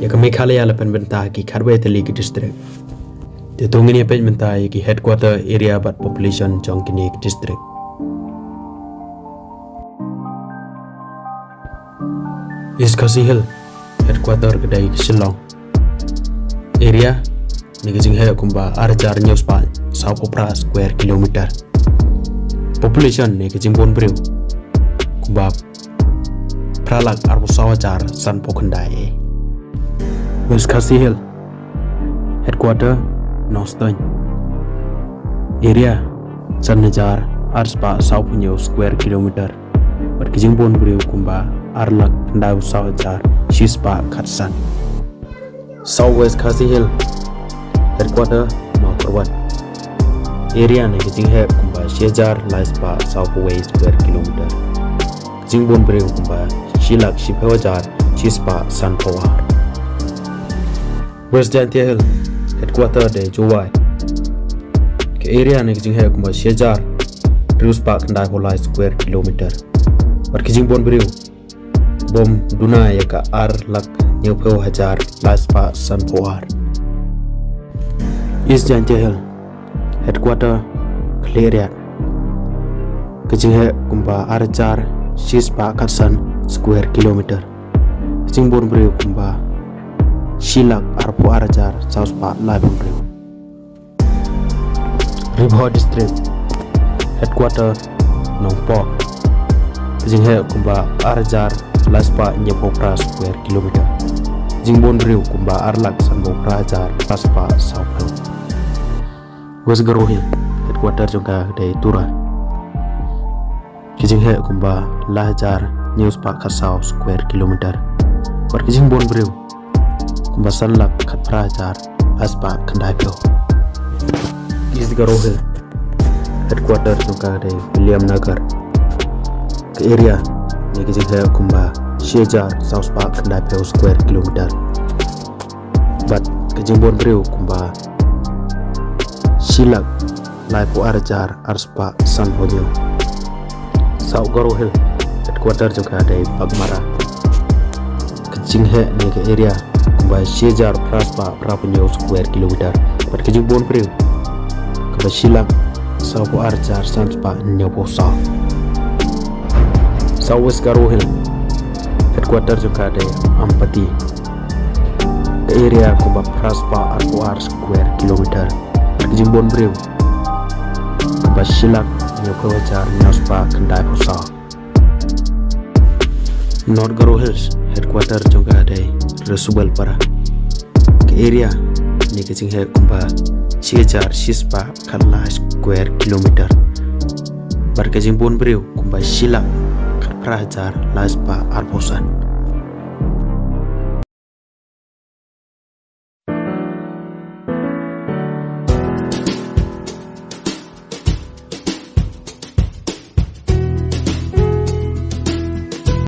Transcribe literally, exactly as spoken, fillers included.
Ïa ka Meghalaya la pynbynta ha ki khatwei tylli ki district. Te to ngin ïa peit mynta ïa ki headquarter, area bad population jong kine ki district. East Khasi Hills, headquarter ka dei ka Shillong. Area ne ka jingheh kumba ar hajar hynñiew spah sawphew phra square kilometer. Population ne ka jingbun briew kumba phra lak arphew saw hajar sanphew khyndai. West Khasi Hills, headquarter Nongstoiñ. Area san hajar ar spah sawphew hynñiew square kilometer. Bad ka jingbun briew kumba ar lak khyndaiphew saw hajar shi spah khatsan. South West Khasi Hills, headquarter Mawkyrwat. Area ne ka jingheh kumba shi hajar lai spah sawphew wei square kilometer. Ka jingbun briew kumba shi lak shiphew hajar shi spah sanphew ar. West Jaintia Hills, headquarter dei Jowai. Ka area ne ka jingheh kumba shi hajar hynriew spah khyndaiphew lai square kilometer. Bad ka jingbun briew bym duna ïa ka ar lak hynñiewphew hajar lai spah sanphew ar. East Jaintia Hills, headquarter Khliehriat. Ka jingheh kumba ar hajar shi spah khatsan square kilometer. Ka jingbun briew kumba shi lak arphew ar hajar saw spah laiphew hynriew. Ri Bhoi District, headquarter Nongpoh. Ka jingheh kumba ar hajar lai spah hynñiewphew phra square kilometer. Jingbun briew kumba ar lak sanphew phra hajar phra spah sawphew. West Garo Hills, headquarter jong ka dei Tura. Ka jingheh kumba lai hajar hynñiew spah khatsaw square kilometer. Bad ka jingbun briew kumba san lak khatphra hajar lai spah khyndaiphew. East Garo Hills, headquarter jong ka dei Williamnagar. Ka area ne ka jingheh kumba shi hajar saw spah khyndaiphew square kilometer. Bad ka jingbun briew kumba shi lak laiphew ar hajar ar spah sanphew hynñiew. South Garo Hills, headquarter jong ka dei Baghmara. Ka jingheh ne ka area kumba shi hajar phra spah phraphew hynñiew square kilometer. Bad ka jingbun briew kumba shi lak sawphew ar hajar san spah hynñiewphew saw. South West Garo Hills, headquarter jong ka dei Ampati. Ka area kumba phra spah arphew ar square kilometer. Ka jingbun briew kumba shi lak hynñiewphew hajar hynñiew spah khyndaiphew saw. North Garo Hills, headquarter jong ka dei Rasubalpara. Ka area ne ka jingheh kumba shi hajar shi spah khatlai square kilometer. Bad ka jingbun briew kumba shi lak khatphra hajar lai spah arphew san.